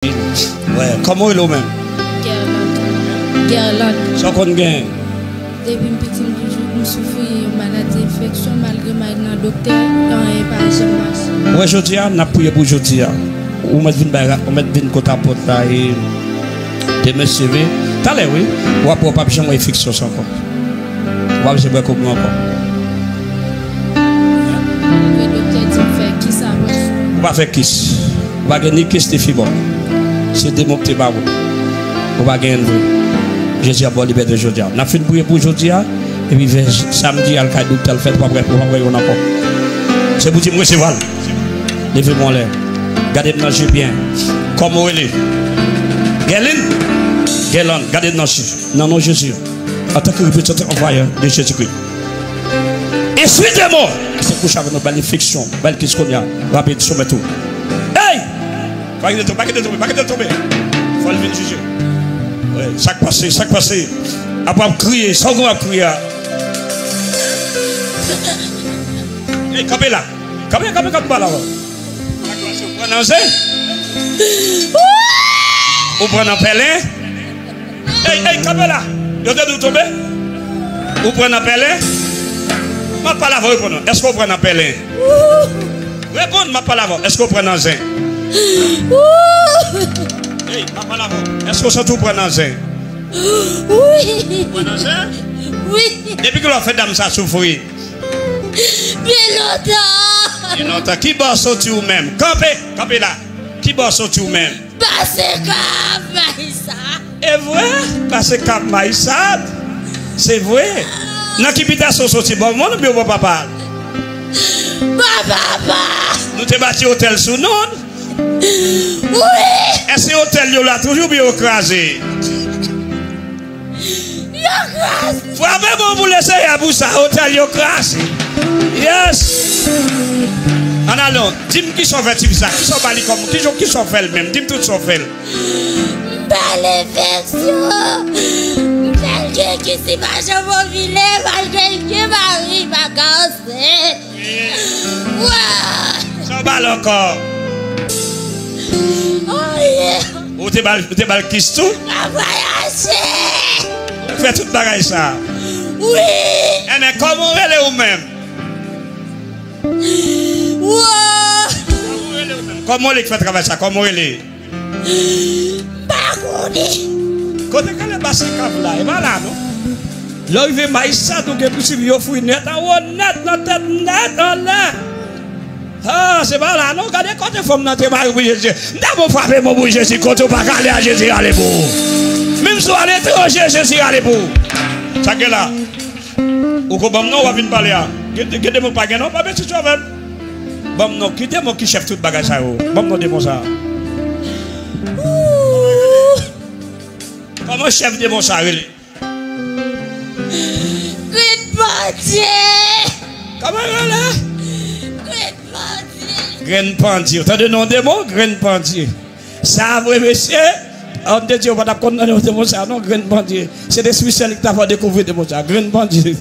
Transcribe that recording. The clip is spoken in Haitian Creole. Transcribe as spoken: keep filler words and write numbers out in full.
Wè, kòman w rele w menm? Guerlain. Guerlain. Sa w konn gen? Depi m piti, m toujou, m soufri yon maladi enfeksyon, malgre m al nan doktè, anyen pa janm mache. Ou wè jodi a, n ap priye pou jodi a. Ou mèt vin bay ra-, ou mèt vin kote apòt la e demen seve. Talè, wi, w ap wè w p ap janm wè enfeksyon sa ankò. Ou p ap janm wè kòb mwen ankò. Apre doktè di m fè kis apre. Ou pa fè kis. Ou pa gen ni kis ni fibwòm. Se demon ki te ba ou. Ou pa genyen l vre. Jezi ap ba w libète jodi a. N ap fin priye pou jodi a. Epi vè samdi, al kay doktè, al fè twa prè, twa prè youn ankò. Se pou di m resevwa l. Leve men w anlè. Gade m nan je byen. Kòman w rele? Gèlin? Gèlan, gade m nan je. Nan non Jezi. Antanke reprezantan anvwayè de Jezikri. Espri demon! Se kouche avè nou, ba l enfeksyon, ba l kis kounye a. Rapid, soumèt ou. Ey! Pa kite l tonbe, pa kite l tonbe, pa kite l tonbe. Fò l vin jije. Wi, sa k pase, sa k pase? Apa w ap kriye, sa w gen w ap kriye a? Ey, kanpe la. Kanpe, kanpe, kanpe, pa la. Ou pran nan zen? Ou pran nan pèlen? Ey, ey, kanpe la. Yo te di w tonbe? Ou pran nan pèlen? M ap pale avè w, reponn mwen. Èske w pran nan pèlen? Reponn, m ap pale avè w. Èske w pran nan zen? Ey, m ap pale avè w. Èske w santi w pran nan zen? Wi. Ou pran nan zen? Wi. Depi kilè w fè dam sa soufri? Byen lontan. Byen lontan. Ki bò w soti ou menm? Kanpe, kanpe la. Ki bò w soti ou menm? Pase Kap Mayisad. E vre? Pase Kap Mayisad? Se vre? Nan ki bitasyon w soti? Bò moun oubyen bò papa l? Bò papa. Nou te bati otèl sou non l? Wi. Èske otèl yo la toujou oubyen yo kraze? Yo kraze. Frape bon pou Lesenyè pou sa, otèl yo kraze. Yes. Ann ale, di m kisa w fè tifi sa, kisa w ba li kòm, kisa, kisa w fè l menm, di m tout sa w fè l. M ba l enfeksyon. M fè l gen kis, li pa janm ovile, malgre l gen mari, li pa ka ansent. Wi. Sa w ba l ankò? Anyen. Ou te ba l, ou te ba l kis tou? N ap vwayaje. Ou fè tout bagay sa? Wi. Enben, kòman w rele ou menm? Wo. Kòman w rele ou menm? Kòman w rele ki fè travay sa? Kòman w rele? M pa konnen. Kote k ale pase Kap la? E pa la non. Lè w rive Mayisad, ou gen pou sibi yo fri nèt anwo, nèt nan tèt, nèt anlè. Ah, se pa la non. Gade kote fanm nan te mare pou Jezi. M ta bon frape bon pou Jezi. Kote w pa ka ale a, Jezi rale pou ou. Menm si w aletranje, Jezi rale pou ou. Sa k gen la? Ou ko ban m non, w ap vin pale a. Gen, gen demon k pa gen non, pa mete tchou avè m. Ban m non, ki demon ki chèf tout bagay sa yo? Ban m non demon sa. Kòman chèf demon sa rele? Grenn pandye. Kòman l rele? Grenn pandye. Grenn pandye. Ou tande non demon? Grenn pandye. Sa vre, mesye. An te di yo pa t ap konn nan demon sa non, grenn pandye. Se te Swisè li ki ta fè w dekouvri demon sa. Grenn pandye.